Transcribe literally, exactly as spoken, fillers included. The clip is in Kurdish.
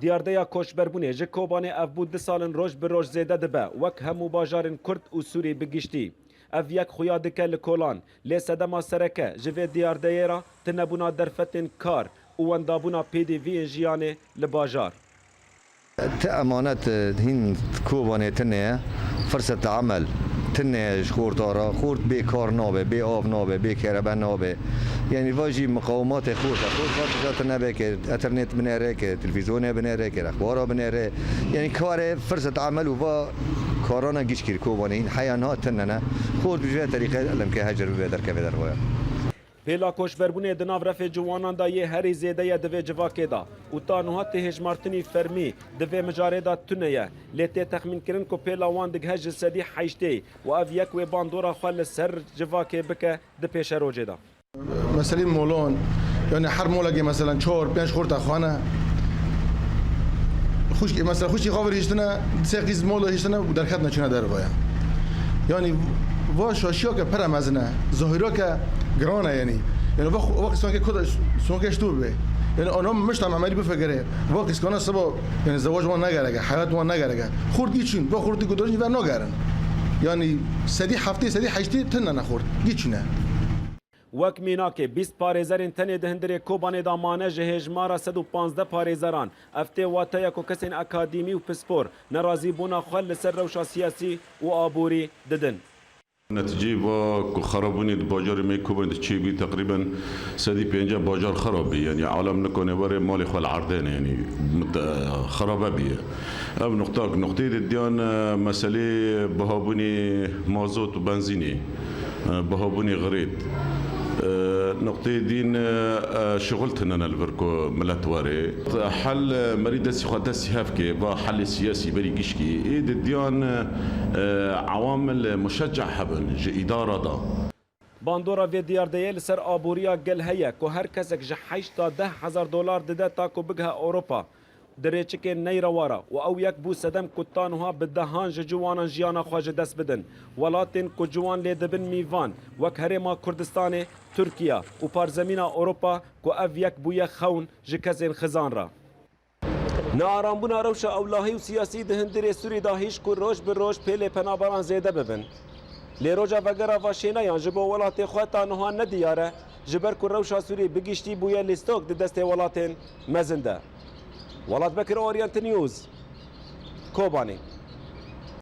Diyardeya koçberbûnê ji Kobanê ev bû du sal in roj bi roj zêde dibe, wek hemû bajarên Kurd û Sûrî bi giştî. Ev yek xuya dike li kolan, lê sedema sereke ji vê diyardeyê re tunebûna derfetên kar û wendabûna pêdiviyên jiyanê li bajar. Ti emanet, e, hîn Kobanê tune ye. Firset emel tune ye ji xorta re. Xort bê kar nabe, bê av nabe, bê kerebe nabe. Yanî va jî miqawimatê xort e. Xort va tija tune be ke eternet binêre, ke televîzyonê binêre, ke exbara binêre. Yanî karê firset emel û va karana giş kir Kobanê hîn heya niha tune ne. Xort bi vê terîqe lemke hecir bibe derkeve dervaya. Pêla koçberbûnê di nav refê ciwanan de yê herî zêde ye di vê civakê de û ta niha tê hêjmartinî fermî di vê mijarê de tune ye, lê tê texmînkirin ku pêla wan digihe ji sedî heştê û ev yek wê bandora xwe li ser civakê bike di pêşerojê de. Meselê molan, yani her molekê meselen çar, pênc xorta xwe ne. Xwişkê, mesela xwişkê xwe vir hiştine, sê qîz mola hiştine û derketine çûne dervaya. Yani va şaşiya ke pere mezin e, zahira ke giran e yani. Yani va xwe-, va qîskana ke koda sonke şto be. Yani ana mişta emelî bifekere. Va qîskana seba, yani zewac wan negereke, heyat wan negereke. Xortî çin, va xortî gudarî ver nagerin. Yani sedî heftê, sedî heştê tine ne xort. Dî çine. Wek mînakê, bîst parêzerên tenê di hundirê Kobanê de mane ji hêjmara sed û panzdeh parêzeran. Ev tê wateya ku kesên akadîmî û pispor nerazîbûna xwe li ser rewşa siyasî û aborî didin. Netîceyê va ku xerabûnê di bajarê me Kobanê de çêbû, teqrîben sedî pênceh bajar xerab bî. Yanî alem nikane were malê xwe li erdê ne, yanî mit-, xerabe bîye. Ev nuqtak, nuqteyê didiyan, e, meselê bihabûnê mazot û benzînê, e, bihabûnê xirêt. E, nuqteyê dîn, e, e, şixul tine ne li vir ku milet were. Hel, e, merî destî xwe destî hev ke, va helê siyasî berî gişkî. Ê didiyan, e, ewamil muşecce hebin ji îdara da. Bandora vê diyardeyê li ser aboriya gel heye ku her kesek ji heşt ta deh hezar dolar dide ta ku bigihe Ewropa. Di rêçikên neyrewa re û ew yek bû sedem ku ta niha bi dehan ji ciwanan jiyana xwe ji dest bidin. Welatên ku ciwan lê dibin mîvan, wek Herêma Kurdistanê, Tirkiye û parzemîna Ewropa ku ev yek bûye xewn ji kesên xizan re. Nearambûna rewşa ewlahî û siyasî di hundirê Sûrî de hîş ku roj bi roj pêlê penaberan zêde bibin. Lê roja vegera va şêneyan ji bo welatê xwe ta niha nediyar e, ji ber ku rewşa Sûrî bi giştî bûye lîstok di destê welatên mezin de. Welat Bekir, Oriental News, Kobanê.